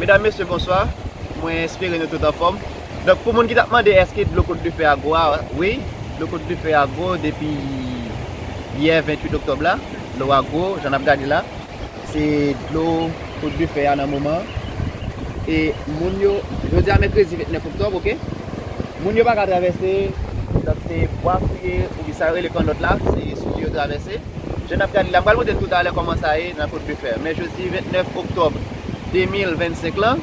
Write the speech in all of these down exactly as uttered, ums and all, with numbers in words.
Medam, mesye, bonswa. Mwen espere nou tout anfòm. Donk, pou moun ki t ap mande èske dlo Kot de Fè a gwo a, wi, dlo Kot de Fè a gwo depi yè venntuit oktòb la. Dlo a gwo, jan n ap gade la. Se dlo Kot de Fè a nan moman. E moun yo, jodi a mèkredi vennèf oktòb, oke? Moun yo pa ka travèse, donk se bwa fouye, oubyen sa yo rele kannòt la, se sou li yo travèse. Jan n ap gade la, m pral montre n toutalè kòman sa ye nan Kot de Fè. Mèkredi vennèf oktòb de mil vennsenk lan,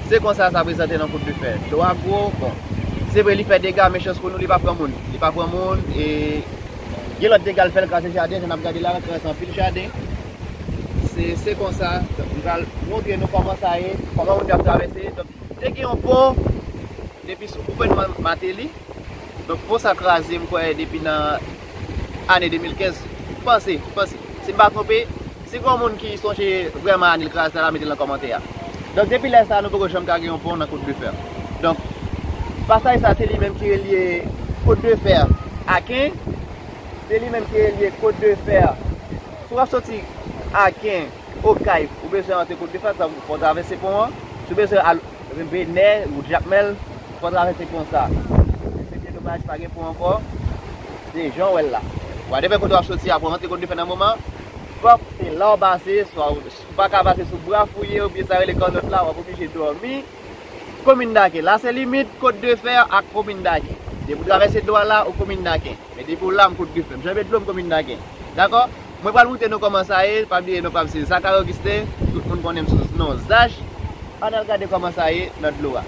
se konsa sa prezante nan Kot de Fè. Dlo a gwo, bon. Se vre, li fè dega, men chans pou nou, li pa pran moun. Li pa pran moun, e gen lòt dega l fè, l kraze jaden, jan n ap gade la, l kraze anpil jaden. Se, se konsa. Donk, m pral montre nou kòman sa ye, kòman moun yo ap travèse. Donk, te gen yon pon depi sou gouvènman Martelly. Donk, pon sa kraze, m kwè, depi nan ane de mil kenz. Panse, panse. Si m pa twonpe, si gen yon moun ki sonje vrèman ane l kraze la, mete l nan kòmantè a. Donk, depi lè sa a, nou poko janm ka gen yon pon nan Kot de Fè. Donk, pasaj sa, se li menm ki relye Kot de Fè Aken. Se li menm ki relye Kot de Fè. Si w ap soti Aken, Okay, ou bezwen antre Kot de Fè, sa fò w travèse pon an. Si w bezwen al Benè, wout Jakmèl, fò w travèse pon sa. Se byen domaj, pa gen pon ankò. Se jan w wè l la. Whatever kote w ap soti a, pou w rantre Kot de Fè nan moman, fòk se la w pase, swa w pa ka pase sou bwa fouye, oubyen sa rele kannòt la, w ap oblije dòmi. Komin Daken. La se limit Kot de Fè ak Komin Daken. Depi w travèse dlo a la, ou Komin Daken. Men depi w la, m Kot de Fè. M janbe dlo, m Komin Daken. Dakò? Mwen pral montre nou kòman sa ye. Pa bliye non pa m se Zacharie Augustin. Tout moun konnen m sou non Zach. Ann al gade kòman sa ye nan dlo a.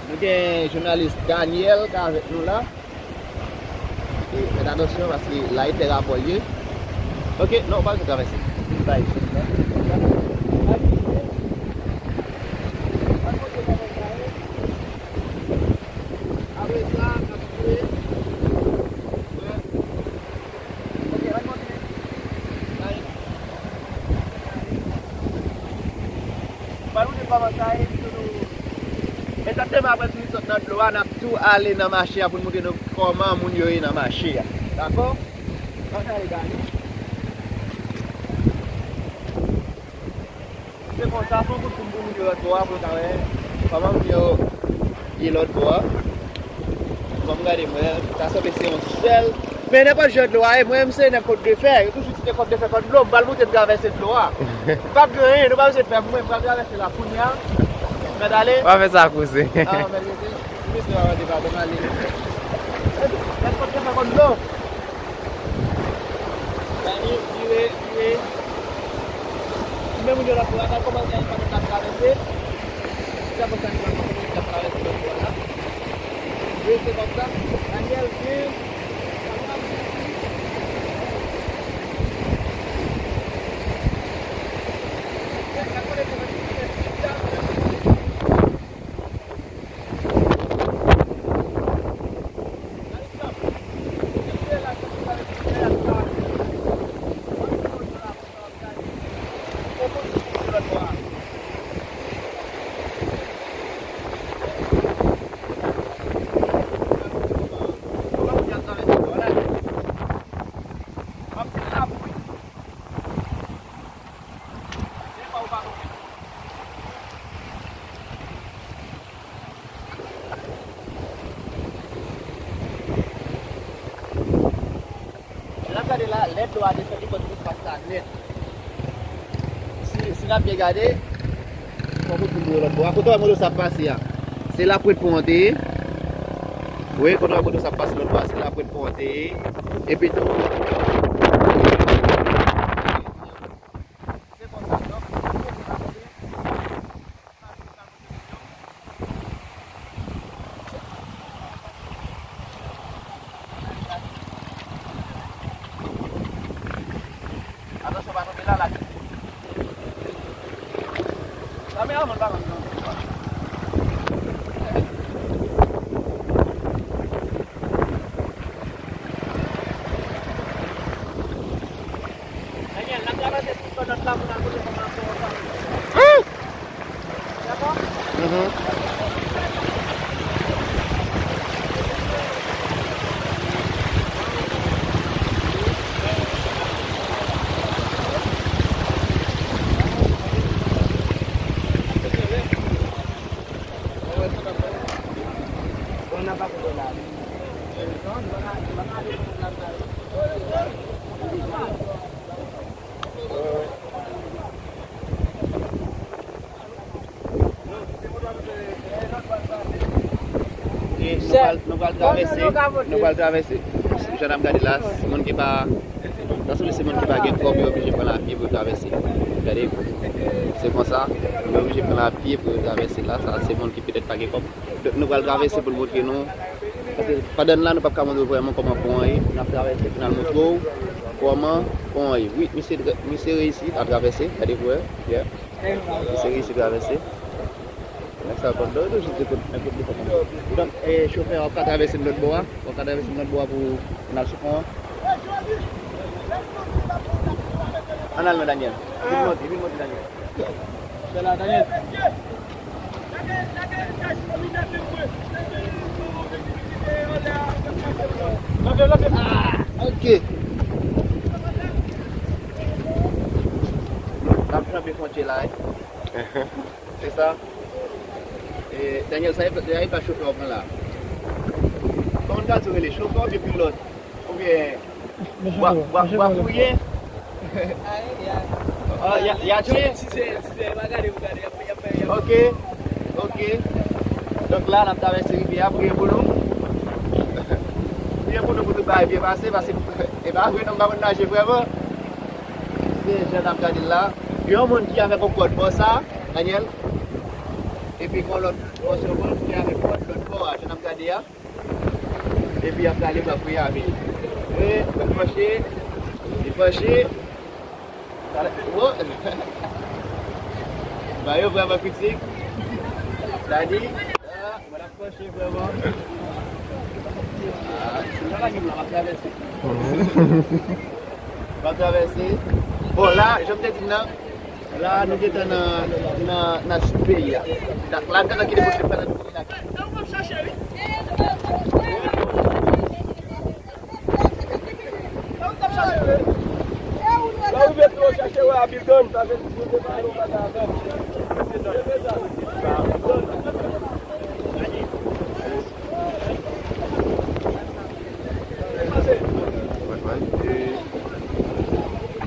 Nou gen jounalis Daniel k avèk nou la. E, fèt atansyon paske la e tè rapò l ye. Oke, non, ou pa bezwen travèse. Bay. Apre sa, n ap vire. Oke, ann kontinye. Bay. Ba nou de kòman sa ye, pou nou egzakteman apre nou sot nan dlo a, n ap tou ale nan mache a pou n montre nou kòman moun yo ye nan mache a. Dakò? Mache a legal, wi. Se konsa, fò kout kout pou moun yo lòt bò a, pou yo ka wè kòman moun yo ye lòt bò a. Bon, m gade mwen, sa sanble se yon sèl. Men nenpòt jan dlo a ye, mwen menm se nèg Kot de Fè. Yo toujou di se Kot de Fè, Kot dlo. M pral montre n travèse dlo a. M p ap gen anyen, nou pa bezwen fè pou mwen, m pral travèse la kounye a. Mèt ale. W ap fè sa koze. Ah, mèt rete. Mesye, pa mande padon, ale. Nèg Kot de Fè, Kot dlo. Gade, vire, vire. Men moun yo la pou gade kòman sa yo pa t ap travèse. Se konsa ki pa konsa ki ap travèse lòt bò la. Wi, se konsa. Daniel, vin. Lè n ap gade la, lè dlo a desann, li pran tout espas sa nèt. Si, si n ap byen gade, fò kout pou nou lòt bò a. Kote w wè moto sa ap pase a? Se la pwent pon an te ye. Wi, kote w wè moto sa ap pase lòt bò a, se la pwent pon an te ye. Epi tou, se konsa, donk, Atansyon, pa tonbe la, la. Sa, men avan, pa tonbe, non. Daniel, n ap travèse tout zòn nan la pou n al poze fòmasyon sa. Dakò? Mhm. Nou pral, nou pral travèse, nou pral travèse. Jan n ap gade la, se moun ki pa, sa sanble se moun ki pa gen kòb, yo oblije pran lapye pou yo travèse. Gade, se konsa, yo oblije pran lapye pou yo travèse la. Sa se moun ki petèt pa gen kòb. Donk, nou pral travèse pou n montre nou. Paske pandan n la, nou p ap ka montre w vrèman kòman pon an ye. N ap travèse pou n al montre w kòman pon an ye. Wi, misye, misye reyisi a travèse. Gade pou wè. Yeah. Misye reyisi travèse. Nèg sa konn do, do jis de kout, de kout, de kout. Donk, eh, chofè a, w ap ka travèse m lòt bò a. W ap ka travèse m lòt bò a pou n al sou pon an. Ann al non, Daniel. Vin monte, vin monte, Daniel. Fè la, Daniel. Ah, ok. N ap janbe fwontyè la, wi. Se sa. E, Daniel, sa e, sa e pa chofè w pran la. Kòman n ka di w rele? Chofè oubyen pilòt? Oubyen bwa, bwa, bwa fouye? Ah, ya, ya tchwe? Ok, ok. Donk la, n ap travèse rivyè a, priye pou nou. Priye pou nou pou tout bagay byen pase, paske e pa vre non, m pa konn naje vrèman. Se jan n ap gade l la. Gen yon moun ki avèk yon kòd bò sa, Daniel. Epi gen yon lòt, gen yon moun ki avèk kòd lòt bò a, jan n ap gade a. Epi y ap prale bò kote a, men. E, li panche, li panche. Talè, wo. Ba yo vrèman kritik. Sa di, ah, mwen ap panche vrèman. Ah, si m pa gen plan, m ap travèse. M ap travèse. Bon, la, jan m te di m nan, la, nou gentan nan, nan, nan sid peyi a. Dak la, nou gentan kite kote fè nan kote dak.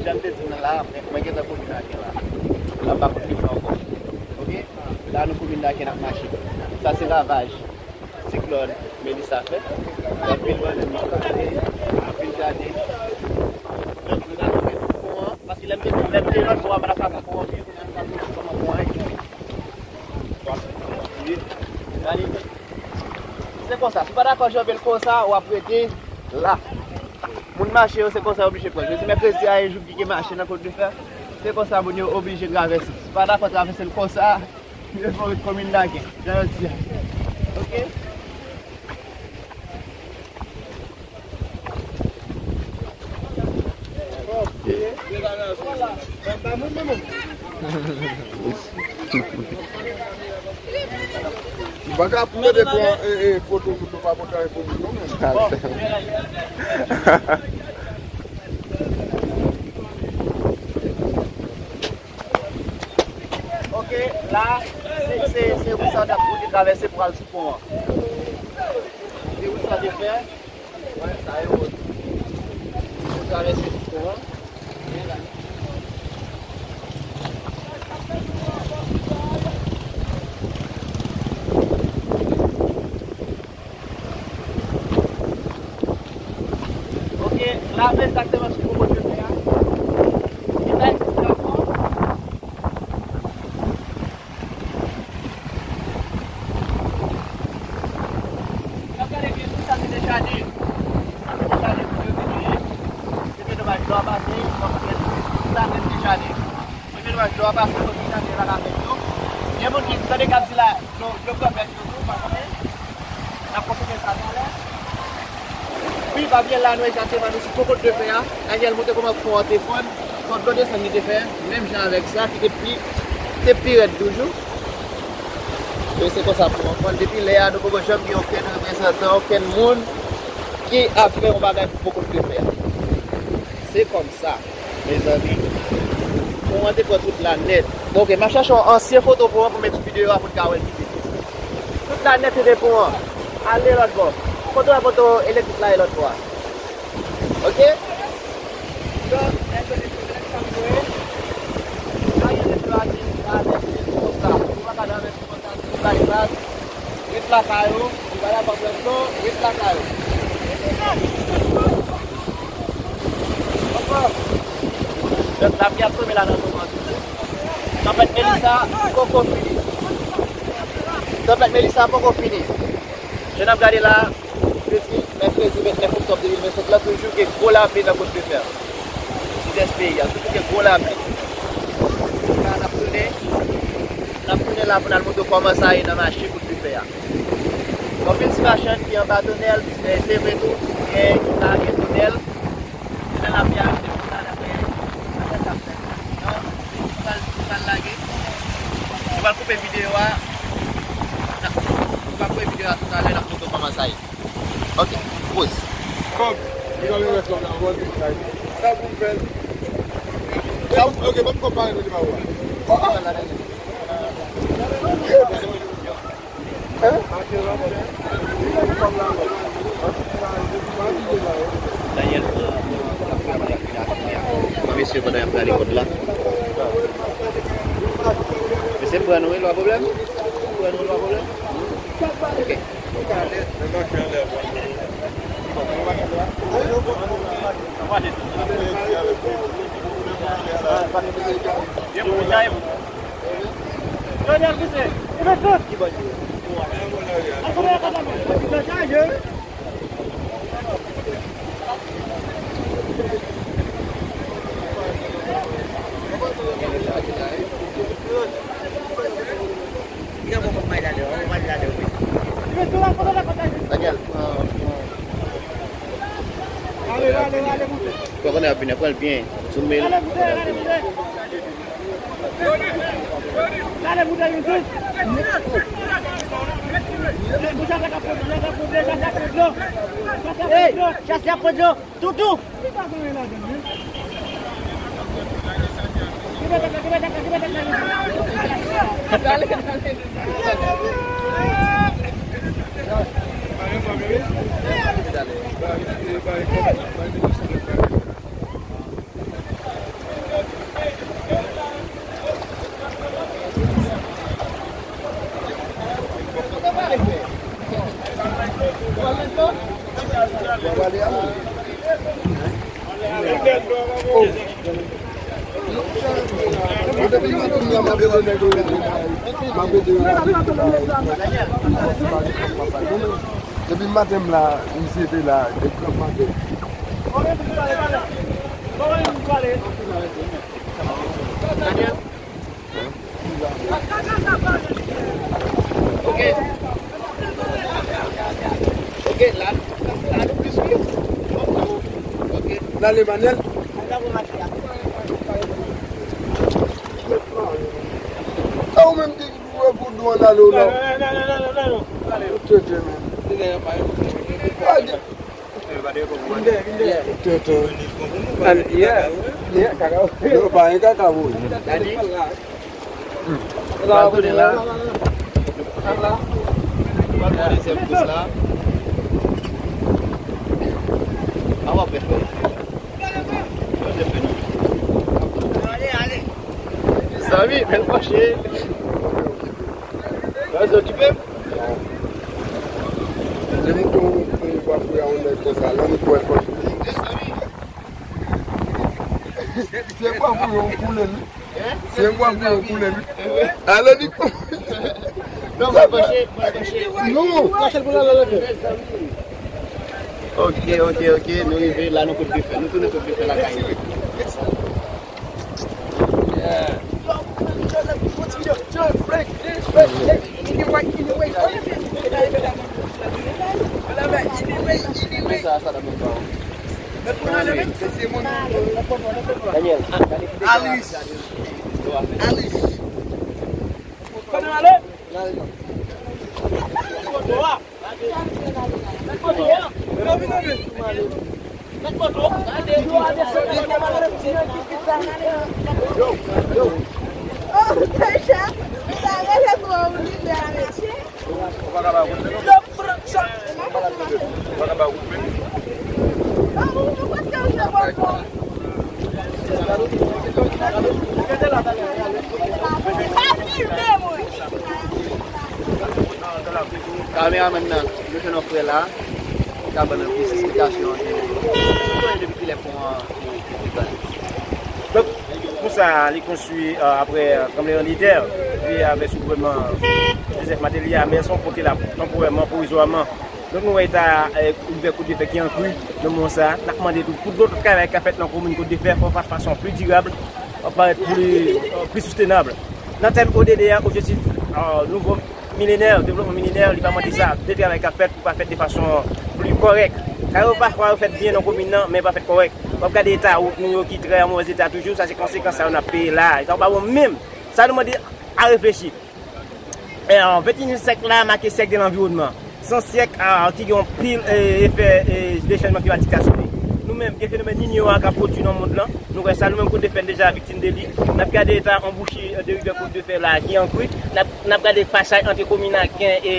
Jan m te di w nan la, mwen, mwen gentan komin Aken la. La m pa konn ki fè ankò. Oke? La nou komin Aken ap mache. Sa se ravaj siklòn Melissa fè. Anpil bannann manke, anpil jaden. Donk, nou ta tonbe sou pon an, paske lè m te, lè m te lòt bò a, m pa t ap ka pran pon an, kounye a nou pral montre kòman pon an ye. Gade. Se konsa, si w pa dakò janbe l konsa, w ap rete la. Moun mache yo, se konsa yo oblije pran. Jodi mèkredi a, e jou ki gen mache nan Côte de Fer. Se konsa moun yo oblije travèse. Si w pa dakò travèse l konsa, yo fè w ret kòm yon lagen, jan yo di a. Oke? M pa ka ap mande pran, e, e, foto tout nou pa pote anyen pou nou non, menm. Oke, la, se, se, se wout sa w t ap, ou te travèse pou al sou pon an. Se wout sa w te fè. Wè, sa e wout. Ou travèse sou pon an. Oke, la men egzakteman sou pon Côte de Fer a. Li pa egziste ankò. N ap gade byen, tout sa se dechaje. Sa se dechaje pou yo te peye. Se byen domaj, dlo a pase, w ap wè tout sa se dechaje. Premye domaj, dlo a pase, sòti nan tè la avèk yo. Gen moun ki tande k ap di la, dlo, dlo pran bèt yo tou, pa konnen. N ap konfime sa talè. Wi, pa byen la, nou egzakteman, nou sou pon Côte de Fer a. Daniel montre kòman pon an te fann. Fòk dlo desann li te fè, menm jan avèk sa, ki te pi, te pi rèd toujou. E se konsa pon an fann. Depi lè a, nou poko janm gen okenn reprezantan, okenn moun ki ap fè yon bagay pou pon Côte de Fer a. Se kòmsa. Mezanmi, pon an te pran tout la nèt. Bon, oke, m ap chache yon ansyen foto pon an pou m met sou videyo a pou n ka wè l pi byen. Tout la nèt se te pon an. Ale lòt bò. Kote w wè poto elektrik la ye lòt bò a? Oke? Donk, nèg yo te fè nèg sa m voye. Sa gen nèg yo a di, travèse konsa. Ou pa ka travèse konsa, se yon bypass. Ret lakay ou, Pale avè m, non, ret lakay ou. Ankò. Donk, lapli ap tonbe la nan moman tou. Tanpèt Melissa poko fini. Tanpèt Melissa poko fini. Jan n ap gade la, jedi, mèkredi vennèf oktòb de mil vennsenk la, toujou gen gwo lapli nan Côte de Fer. Sidès peyi a, toujou gen gwo lapli. N ap tounen, n ap tounen la pou n al montre w kòman sa ye nan mache Côte de Fer a. Anpil ti machann ki anba tonèl, eh, se vre tou, gen ki pa gen tonèl. Nan lapli a, se pou sa, dapre, dapre sa fè. Non, nou pral, nou pral lage. Nou pral koupe videyo a. Nou pral koupe videyo a toutalè, n ap montre w kòman sa ye. Ok, pause. Kòb, li pa menm rès kòb la, bon, sa pou m fè. Sa pou, ok, ban m kòb parèt mwen te ba ou a. Daniel, pran, pran, pran, pran, pran, mesye, pandan y ap rale kòd la. Mesye, pran nou, wi, lwa pwoblèm. Pran nou, lwa pwoblèm. Ok. Daniel, pran, pran. Pran pandan y ap vini, pran l byen. Zoome l. Hey, chase ap pran dlo. Toutou! Depi maten m la, misye te la, depi maten. Ok. Ok, la, la nou plis wi. Ok. N ale, Manyèl. E ou menm ki pou, pou dou an ale w la. Ou tete menm. Tete. An, yeah. Yeah, kaka. Yo pa gen kaka pou ou. Gade. Pral tounen la. Pral pran dezyèm kous la. A w ap fè. Mezanmi, bèl panche. Lè w okipe m. Depi tou, w ap fè yon nèg konsa, lè w wè l panche. Se bwa pou yo koule li. Se bwa pou yo koule li. Ale di. Non, mwen panche, mwen panche. Non. Lage l pou l al lè fè. Ok, ok, ok. Nou rive la, nou Côte de Fer. Nou tounen Côte de Fer lakay nou. Yeah. Anyway, anyway, anyway. Sa, sa, la menm pa. Daniel, Alice. Alice. Fè nou ale. Kameramann nan, nou jwenn yon frè la, ki ka ban nou plis esplikasyon de, nou konnen depi kilè pon an li, li, li pral. Donk, pon sa, li konstwi, euh, apre, euh, tranblemanntè, epi apre soulveman Joseph Martelly a, men se yon pon ki la tanporèman, pwovizwaman. Donk, nou wè eta, euh, ouvè kout de fè ki an kri nan moman sa. N ap mande tou, pou lòt travay k ap fèt nan komin Kout de Fè, fò fè fason pli dirab, parèt pli, euh, pli soustenab. Nan tèm O D D a, objektif, euh, nouvo milenè, devlopman milenè, li pa mande sa. De travay k ap fèt pou pa fèt de fason pli kòrèk. Sa yo pafwa yo fèt byen nan komin nan, men pa fèt kòrèk. W ap gade eta wout nou yo ki trè an movèz eta toujou, sa se konsekans sa yo n ap peye la. Sa yo pa bon menm. Sa nou mande a reflechi. E, an, venntenyèm syèk la make syèk de lanviwònman. Se yon syèk, a, ki gen yon pil, e, efè, e, de chanjman klimatik ka sou li. Nou menm, gen fenomèn Niño a k ap pwodui nan mond lan. Nou wè sa, nou menm Kout de Fè n deja viktim de li. N ap gade eta anbouchi, e, de rivyè Kout de Fè la ki an kri. N ap, n ap gade pasaj ant komin Aken e,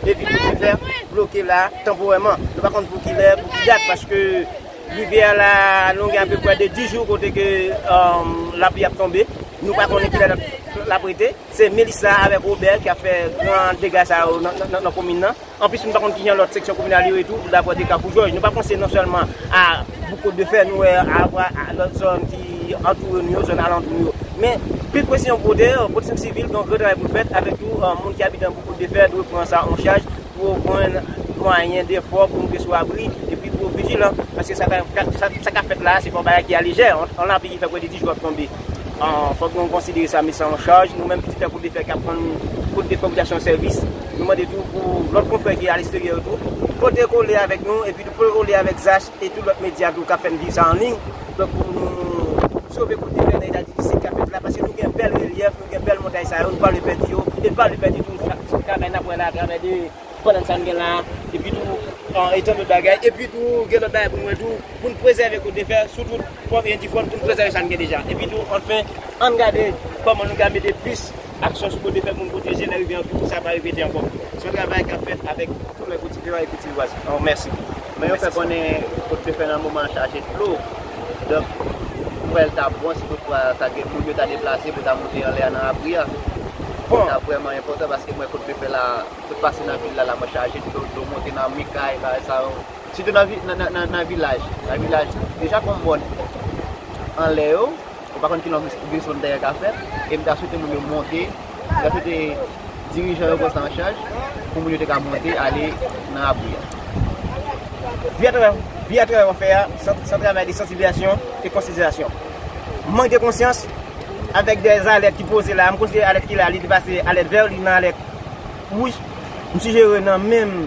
e vil Kout de Fè bloke la tanporèman. Nou pa konn pou kilè, pou ki dat, paske rivyè la longen apeprè de dis jou kote ke, e, lapli ap tonbe. Nou pa konnen kilè l ap, l ap rete. Se Melissa avèk Robert ki ap fè gran dega sa yo nan, nan, nan, nan komin nan. Anplis, nou pa konn kijan lòt seksyon kominal yo ye tou, dapre de Kafou Jòj. Nou pa panse non sèlman a Bouk Kout de Fè, nou wè a, a, a lòt zòn ki antoure nou yo, zòn alantou nou yo. Men, plis presyon pou de, pwoteksyon sivil, donk, gran travay pou fèt, avèk tou, e, moun ki abite nan Bouk Kout de Fè, dwe pran sa an chaj pou yo jwenn mwayen de fè pou nou te sou abri, epi pou yo vijilan, paske sa ka, sa, sa k ap fèt la, se pa yon bagay ki a lejè, yon, yon lapli ki fè prè de dis jou ap tonbe. An, fòk nou konsidere sa, men sa an chaj. Nou menm ki te fè Kout de Fè k ap rann Kout de Fè popilasyon sèvis, nou mande tou pou lòt konfrè ki aleksteryè yo tou, pote kole avèk nou, epi tou pote kole avèk Zach e tout lòt medya tou k ap fè n viv sa an liy. Donk, pou nou sove Kout de Fè nan eta difisil k ap fèt la, paske nou gen bèl relyèf, nou gen bèl montay sa yo, nou pa vle pèdi yo, e nou pa vle pèdi tou travay n ap wè la atravè de pandan sa n gen la, epi tou, an, e tan dòt bagay, epi tou, gen lòt bagay pou nou wè tou, pou n prezève Kout de Fè, sitou fò, e di fò n, pou n prezève sa n gen deja. Epi tou, anfen, ann gade kòman nou ka mete plis aksyon sou Kout de Fè pou n pwoteje lè rivyè an tou, pou sa pa repete ankò. Se yon travay k ap fèt avèk tout lè Kout de Fè e Kout Silvwaz. An, mèsi. Men yo fè konnen Kout de Fè nan moman an chaje dlo. Donk, m kwè l ta bon si toutfwa ta gen moun yo ta deplase pou ta monte anlè a nan abri a. Bon. Sa vrèman enpòtan paske mwen Kout de Fè la, tout pase nan vil la, la mwen chaje dlo, dlo monte nan mi kay, bagay sa yo. Sitou nan vi-, nan, nan, nan, nan vilaj. Nan vilaj, deja gon mòn anlè yo, ou pa konn ki jan glisman dèyè ka fèt, e m ta swete moun yo monte, m ta swete dirijan yo pran sa an chaj, pou moun yo te ka monte, ale nan abri a. Vi atravè, vi atravè w ap fè a, se, se yon travay de sansibilizasyon e konsyantizasyon. Mank de konsyans, avèk de alèt ki poze la, m konsidere alèt ki la, li depase alèt vè, li nan alèt wouj. M sijere nan menm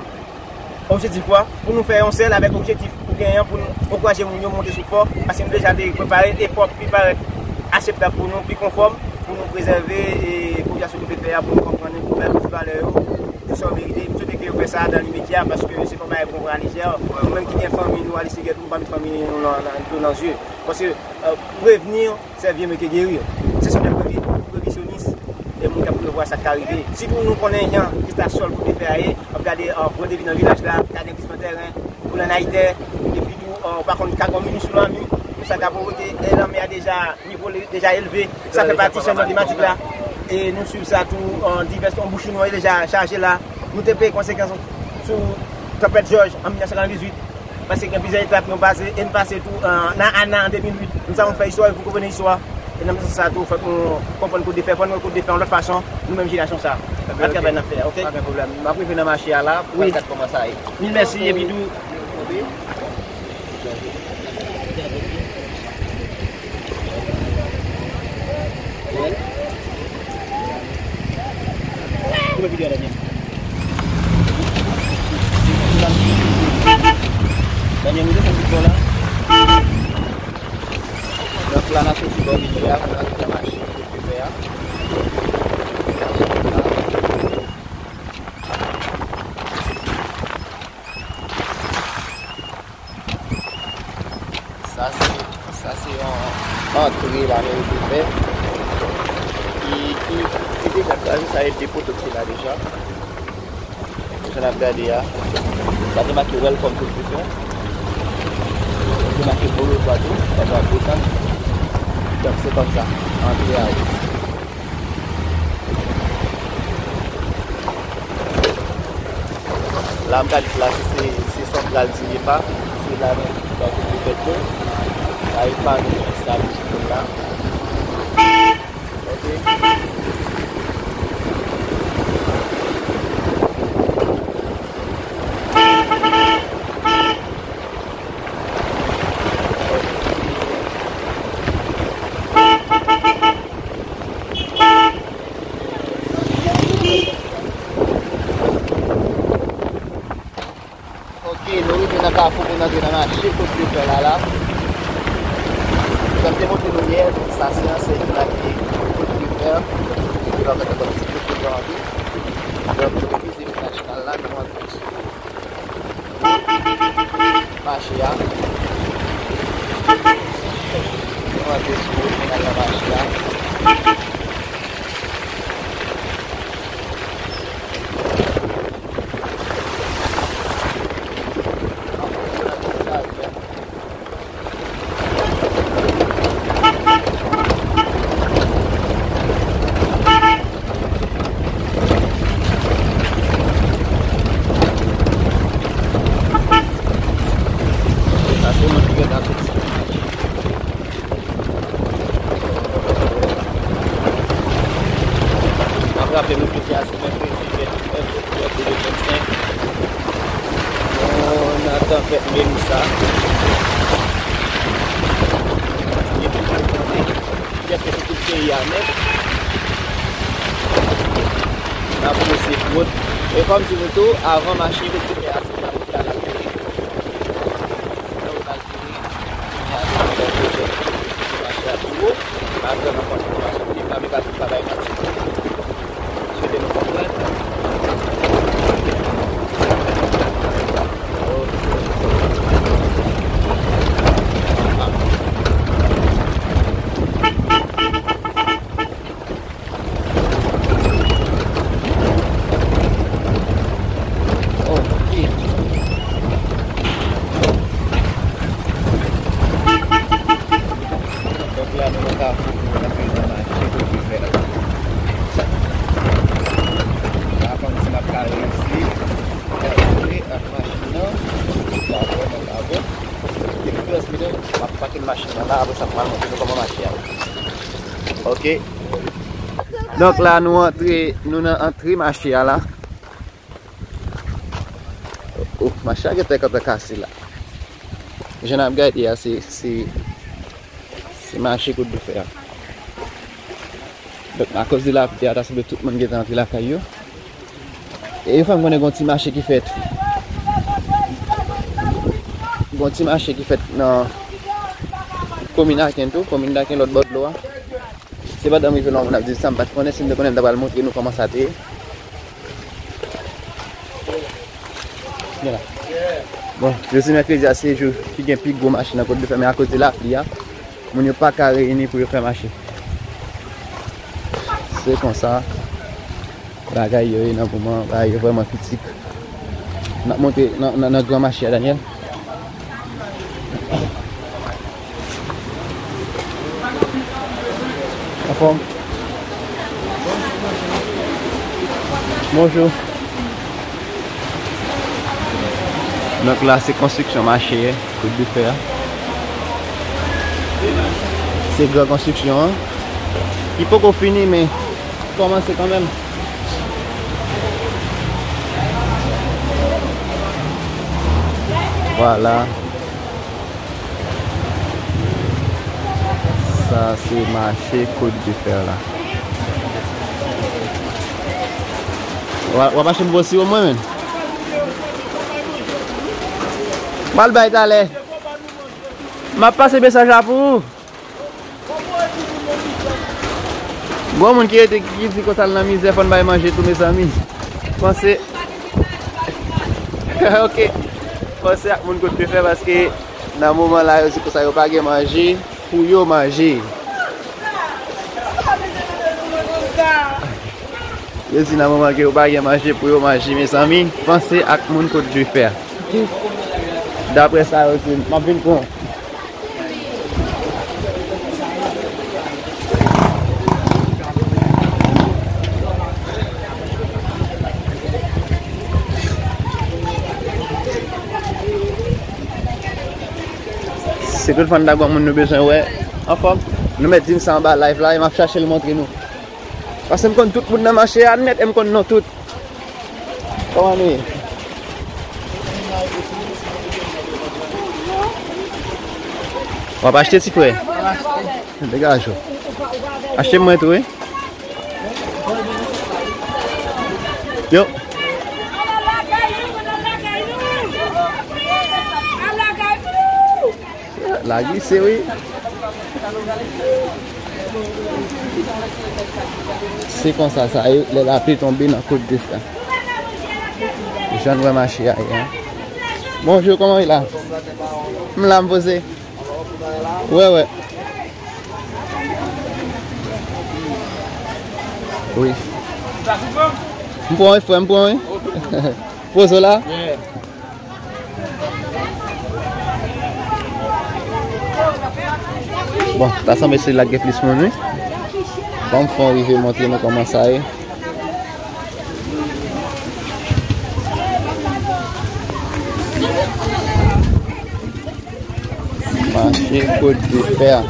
objektif ou a, pou nou fè yon sèl avèk objektif ou genyen pou nou ankouraje moun yo monte sou fò, paske nou deja te prepare e fò pi parèt akseptab pou nou, pi konfòm, pou nou prezève e popilasyon Kout de Fè a, pou nou konprann pou bèl ti valè yo, pou sa yo merite. M swete ke yo fè sa dan limedya, paske se pa bagay pou pran alejè. Nou menm ki gen fanmi nou aleksteryè, nou pa met fanmi nou nan, nan, nan, nan zye. Paske, euh, prevenir, c'est mieux que guérir. Se sou de previ-, previsyonis, e moun k ap prevwa sa k ka rive. Sitou nou konnen jan eta sòl Kout de Fè a ye, w ap gade, an, pran depi nan vilaj la, ka gen glisman tèren, boule an ayitè, epi tou, an, ou pa konn ka gon mini tsunami, pou sa ka pwovoke, e lanmè a deja, nivo l deja elve, sa fè pati chanjman klimatik la. E nou swiv sa tou, an, divès anbouchi nou yo deja chaje la. Nou te peye konsekans sou tanpèt Jòj an mil nèf san katrevendizuit. Paske gen plizyè etap nou pase, e n pase tou, euh, nan Ana an de mil uit. Nou sa konn fè istwa, e pou konnen istwa. E nan sans sa tou, fòk nou konprann Kout de Fè, fòk nou wè Kout de Fè yon lòt fason, nou menm jenerasyon sa a. Pa travay n ap fè a, oke? Pa gen pwoblèm. M ap rive nan mache a la, pou n gad kòman sa ye. Mil mèsi, epi tou, Koupe videyo a, Daniel. Daniel, ou desann ti bò la. Donk la, n ap soti bò rivyè a, pou n al nan mache kote rivyè a. Sa se, sa se yon antre la meri te fè. Ki, ki, ki deja kraze, sa e de poto ki te la deja. Jan n ap gade a, sa te make Welcome to Prison. Te make Boulevard tou, sa va desann. Donk se konsa, antre a ye. La, m ka di la, se, se, se santral ti epa. Se la menm ki ba kote fèt yo. Sa epa nou sa nou sou la. Ok. Ok, nou rive nan kafou pou n antre nan mache Kot de Fè la la. Jan m te montre nou yè, sa se ansèy ki make Kot de Fè. Epi lè w fè kòm ti Kot de Fè antre. Donk, nou revize Nasyonal la, nou antre sou mache a. Nou antre sou wout, nou al nan mache a. Sa se moun ki gentan soti nan mache. M ap raple nou ke jodi a se mèkredi venntuit oktòb de mil vennsenk. Nou nan tanpèt Melissa. Li kontinye tande pyès sou tout peyi a nèt. N ap pouse wout. E fò m di nou tou, avan mache, nou te fè aksè nan wout la. Ok. Donk la, nou nan kafou pou n antre nan mache Kot de Fè la. Pa konn si m ap ka reyisi. Gade ak machin nan. Sa vrèman pa bon. Depi trant minit, m ap pake machin nan la, apre sa, m pral montre nou kòman mache a ye. Ok. Donk la, nou antre, nou nan antre mache a la. Oh, mache a gentan, gentan kase la. Jan n ap gade a, se, se, se mache Kot de Fè a. Donk, akoz de lapli a, ta sanble tout moun gentan antre lakay yo. E yo fè m konnen gon ti mache ki fèt. Gon ti mache ki fèt nan komin Aken tou, komin Aken lòt bò dlo a. Se pandan m rive la, moun ap di sa, m pa t konnen, si m te konnen, m ta pral montre nou kòman sa te ye. Bon, jodi mèkredi a, se jou ki gen pi gwo mache nan Kot de Fè, men akoz de lapli a, moun yo pa ka reyini pou yo fè mache. Se konsa bagay yo ye nan moman, bagay yo vrèman kritik. N ap monte nan, nan, nan gran mache a, Daniel. Anfòm? Bonjou. Donk la, se konstriksyon mache Kot de Fè a. Se gran konstriksyon an. Li poko fini, men kòmanse kanmenm. Vwala. Sa se mache Kot de Fè la. W a, w ap mache pou siwo mwen menm. M al bay talè. M ap pase mesaj la pou ou. Gon moun ki rete ki di konsa l nan mizè, fò n bay manje tou, mezanmi. Panse, ok. Panse ak moun Kot de Fè, paske nan moman la, yo di konsa yo pa gen manje pou yo manje. Yo di nan moman ke yo pa gen manje pou yo manje, mezanmi, panse ak moun Kot de Fè. Daprè sa yo di, m ap vin pran. Tout fan Dagwan moun nou bezwen wè. Anfòm, nou mèt di m sa anba live la, e m ap chache l montre nou. Paske m konn tout moun nan mache a nèt, e m konn non tout. Kòman nou ye? W ap achte, ti frè? Degaje w. Achte mwen tou, wi. Yo. Lagise, wi. Se konsa sa ye, lè lapli tonbe nan Côte de Fer. Jan n wè mache a ye a. Bonjou, kòman w ye la? M la, m poze. Wè, wè. Wi. M pran wi, frè, m pran wi. Poze w la. Bon, ta sanble se la k gen plis moun, wi. Ban m fè yon rive montre nou kòman sa ye. Mache Côte de Fer.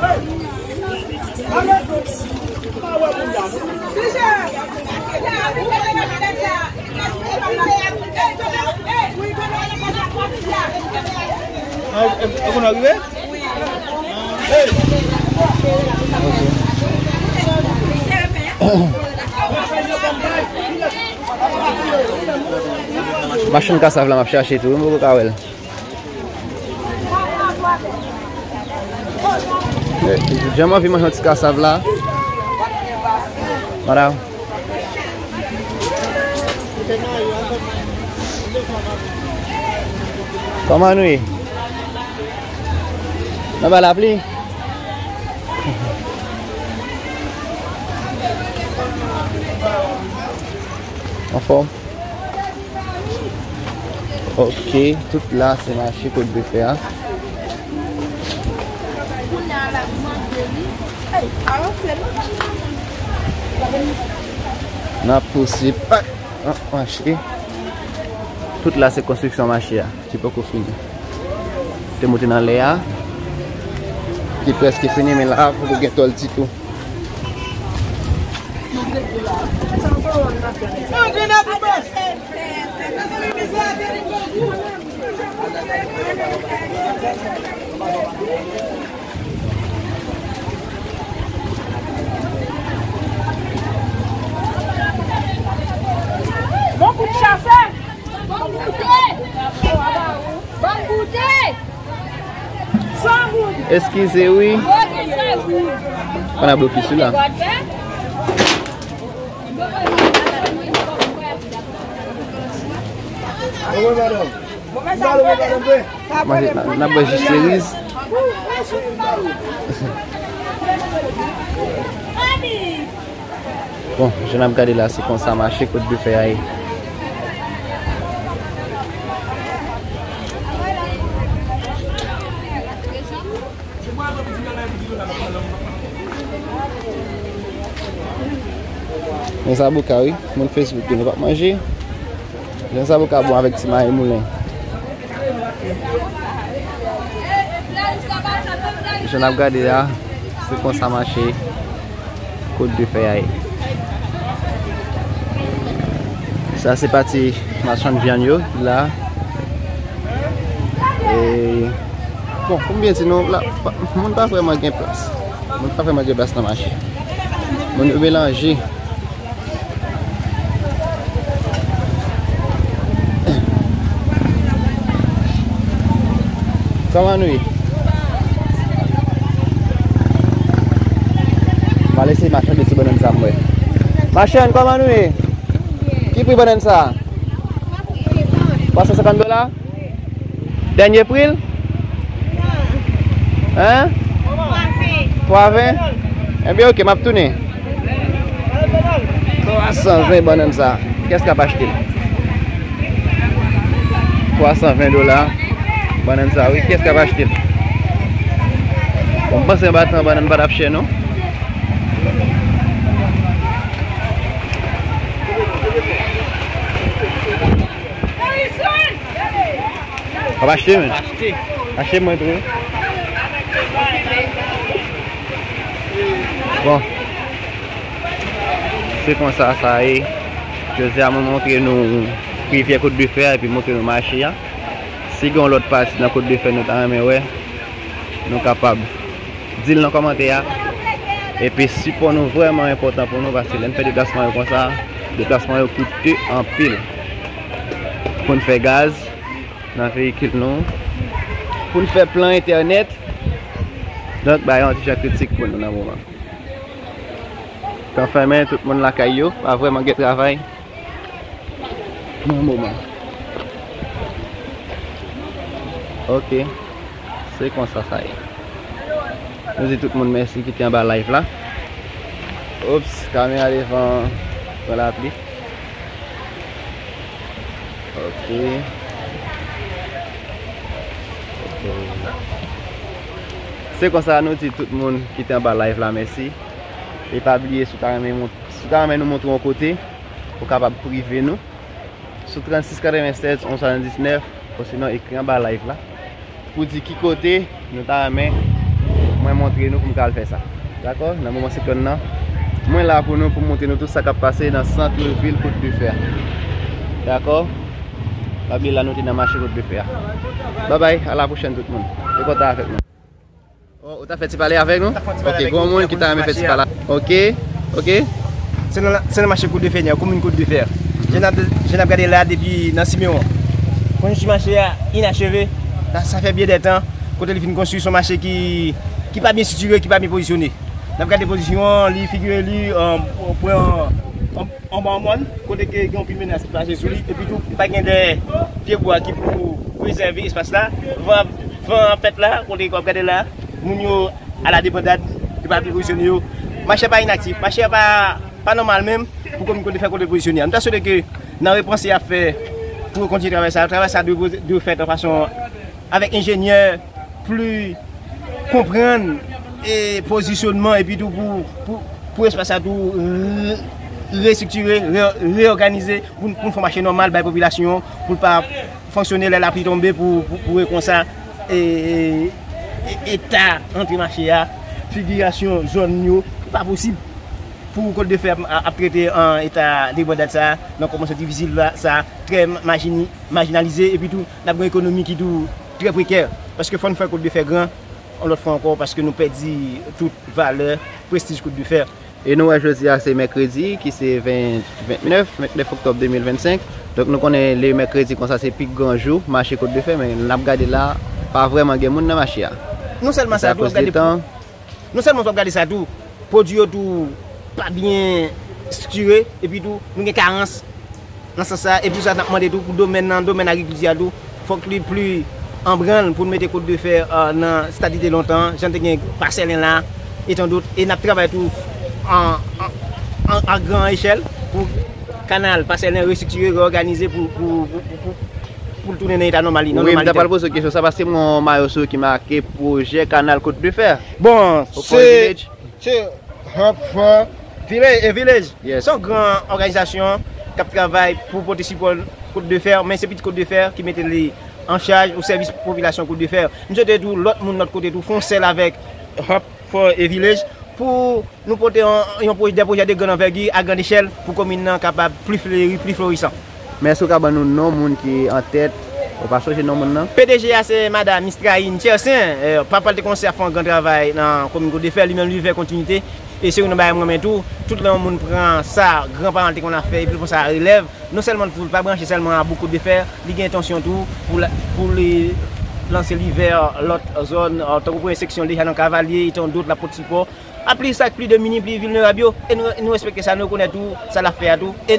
Machann kasav la m ap chache tou, m poko ka wè l. Jan m anvi manje yon ti kasav la. Madam. Kòman nou ye? Nan bay lapli? Anfòm? Ok, tout la se mache Côte de Fer a. N ap pouse pa an mache. Tout la se konstriksyon mache a ki poko fini. Te moute nan lè a, ki prèske fini, men la poko gen tòl ditou. Bon kout chafè. Bon goute. Bon goute. Eskize wi. Pandan blokis wi la. Manje, n ap bwè ji seriz. Bon, jan n ap gade la, se konsa mache Côte de Fer a ye. Men zaboka wi, moun Facebook yo, nou p ap manje. Jan zaboka bon avèk ti mayi moulen. Jan n ap gade a, se konsa mache Côte de Fer a ye. Sa se pati machann vyann yo la. E, bon, pou m byen di nou, la, pa, moun pa vrèman gen plas. Moun pa vrèman gen plas nan mache. Moun yo melanje. Kòman nou ye? M al eseye machann de ti bannann sa m wè. Machann, kòman nou ye? Ki pri bannann sa? Twa san senkant dola? Dènye pri l? Hein? Twa ven? Ebyen, ok, m ap tounen. Twa san ven bannann sa. Kiyès k ap achte l? Twa san ven dola. Bannann sa, wi. Kiyès k ap achte l? Bon, m panse anba tan bannann pa t ap chè, non? W ap achte, men? Achte. Achte mwen tou, wi. Bon, se konsa sa ye. Jodi a, mwen montre nou rivyè Côte de Fer epi montre nou mache a. Si gen yon lòt pati nan Côte de Fer nou ta renmen wè, nou kapab di l nan kòmantè a. Epi sipò nou vrèman enpòtan pou nou, paske lè n fè deplasman yo konsa, deplasman yo koute anpil. Pou n fè gaz nan veyikil nou, pou n fè plan entènèt. Donk, bagay yon ti jan kritik pou nou nan moman. Tan fèmen, tout moun lakay yo, pa vrèman gen travay nan moman. Ok, se konsa sa ye. Nou di tout moun mèsi ki te anba live la. Ops, kamera devan pran lapli. Ok. Ok. Se konsa nou di tout moun ki te anba live la mèsi. E pa bliye, si w ta renmen mont-, si w ta renmen nou montre yon kote, ou kapab prive nou sou trannsis katrevennsèz onz swasanndiznèf, osinon ekri anba live la pou di ki kote nou ta renmen mwen montre nou pou m ka al fè sa. Dakò? Nan moman siklòn nan, mwen la pou nou, pou m montre nou tout sa k ap pase nan sant vil Côte de Fer. Dakò? Pa bliye la nou te nan mache Côte de Fer. Babay, a la pwochèn tout moun. E kontan avèk nou. Oh, ou ta fè ti pale avèk nou? Ok, gon moun ki ta renmen fè ti pale. Ok, ok. Se nan, se nan mache Côte de Fer, nan komin Côte de Fer. Jan n ap, jan n ap gade la depi nan Simeon. Konjikti mache a inacheve. La, sa fè byen dè tan. Kote li fin konstwi, se yon mache ki, ki pa byen sitire, ki pa byen pozisyone. N ap gade pozisyon an, li figire li, euh, pran, euh, anba yon mòn, kote ke gen anpil menas ki plase sou li, epi tou, pa gen de pyebwa ki pou prezève espas la. Van, van an fèt la, kote w ap gade la, moun yo ala debandad, yo pa byen pozisyone yo. Mache a pa inaktif, mache a pa, pa nòmal menm, pou komin Côte de Fer kote l pozisyone a. Nou ta swete ke nan repans y ap fè pou yo kontinye travay sa, travay sa dwe, dwe fèt an fason avèk enjenyè pli konprann e pozisyonman epi tou pou, pou, pou espas la tou re-, restriktire, re-, reyòganize pou, pou n fè mache nòmal bay popilasyon an, pou l pa fonksyone lè lapli tonbe pou, pou, pou wè konsa e, e, e, eta antre mache a, figirasyon zòn yo, li pa posib pou Côte de Fer ap, ap trete an eta debandad sa, nan kòmansman difisil la, sa, trè majini-, majinalize, epi tou, n ap gen ekonomi ki tou trè prekè, paske fò n fè Côte de Fer gran, yon lòt fwa ankò, paske nou pèdi tout valè, prestij Côte de Fer. E nou wè jodi a se mèkredi, ki se ven, vennèf, vennèf oktòb de mil vennsenk. Donk nou konnen lè mèkredi konsa se pi gran jou mache Côte de Fer, men n ap gade la, pa vrèman gen moun nan mache a. Non sèlman sa, tou, w ap gade, non sèlman w ap gade sa tou, pwodui yo tou pa byen estriktire, epi tou, nou gen karans nan sans sa, epi sa n ap mande tou pou domèn nan, domèn agrikilti a tou, fòk li pli an branl pou n mete Côte de Fer, euh, nan stad li te lontan, jan te gen Pasèlen la, e tan dòt, e n ap travay tou an, an, an, an gran echèl pou kanal Pasèlen restriktire, reyòganize pou, pou, pou, pou, pou, pou l tounen nan eta nòmal li, nan nòmalite. Wi, m ta pral poze w kesyon sa, paske m gen yon mayo sou ki make pwojè kanal Côte de Fer. Bon, se, se Hope for Village, e Village. Yes. Se yon gran òganizasyon k ap travay pou pote sipò Côte de Fer, men se pitit Côte de Fer ki mete li an chaj o sèvis popilasyon Côte de Fer. M swete tou lòt moun lòt kote tou fè yon sèl avèk Hope for a Village pou nou pote yon, yon pwojè, de pwojè de gran anvègi, a gran echèl, pou komin nan kapab pli fleri, pli florisan. Men èske w ka ban nou non moun ki an tèt? Ou pa sonje non moun nan? P D G a se madan Mistraïn Tchersin, eh, papa l te kòmanse ap fè yon gran travay nan komin Côte de Fer, li menm li vle kontinite, e se youn nan bagay mwen renmen tou, tout lè yon moun pran sa gran paran l te konn ap fè, epi l pran sa a relèv, non sèlman pou l pa branche sèlman a bouk Côte de Fer, li gen entansyon tou pou la, pou li lanse li vè lòt zòn, eh, tankou premye seksyon deja nan Kavalye, e tan dòt, l ap pote sipò. A pli sa k pli demini, pli vilnerab yo. E nou, nou respekte sa, nou rekonèt tou sa l ap fè a tou. E,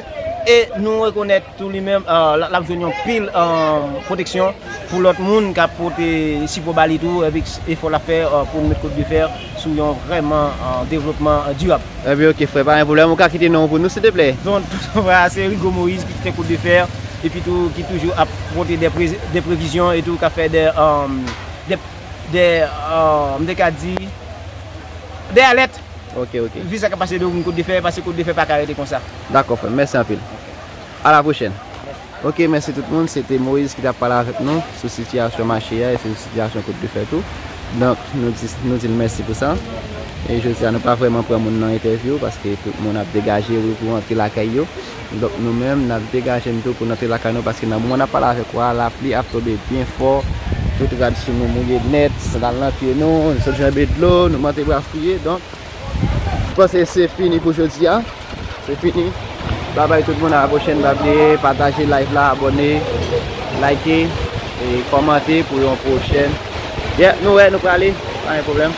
e nou rekonèt tou li menm, eh, l ap, l ap jwenn yon pil, eh, pwoteksyon pou lòt moun k ap pote sipò ba li tou, avèk efò l ap fè, eh, pou n met Côte de Fer sou yon vrèman, eh, devlopman, eh, dirab. Ebyen, ok, frè, pa gen pwoblèm. Ou ka kite non w pou nou, silteplè? Bon, tout sa, se Rigaud Moïse, pitit Côte de Fer, epi tou, ki toujou ap pote de pre-, de previzyon e tou, k ap fè de, eh, de, de, eh, m te ka di, de alèt. Ok, ok. Vi sa k ap pase de moun Côte de Fer, paske Côte de Fer pa ka rete konsa. Dakò, frè m. Mèsi anpil. A la pwochèn. Ok, mèsi tout moun. Se te Moïse ki t ap pale avèk nou sou sitiyasyon mache a e sou sitiyasyon Côte de Fer tou. Donk, nou di, nou di l mèsi pou sa. E jodi a nou pa vrèman pran moun nan entèvyou paske tout moun ap degaje yo pou antre lakay yo. Donk nou menm n ap degaje n tou pou n antre lakay nou paske nan moman n ap pale avèk ou a, lapli ap tonbe byen fò. Tout rad sou nou mouye nèt, sandal nan pye nou, nou sot janbe dlo, nou mante bwa fouye. Donk, m panse se fini pou jodi a. Se fini. Babay tout moun, a la pwochèn. Pa bliye pataje live la, abòne, like, e kòmante pou yon pwochèn. Yeah, nou wè, nou prale. Pa gen pwoblèm.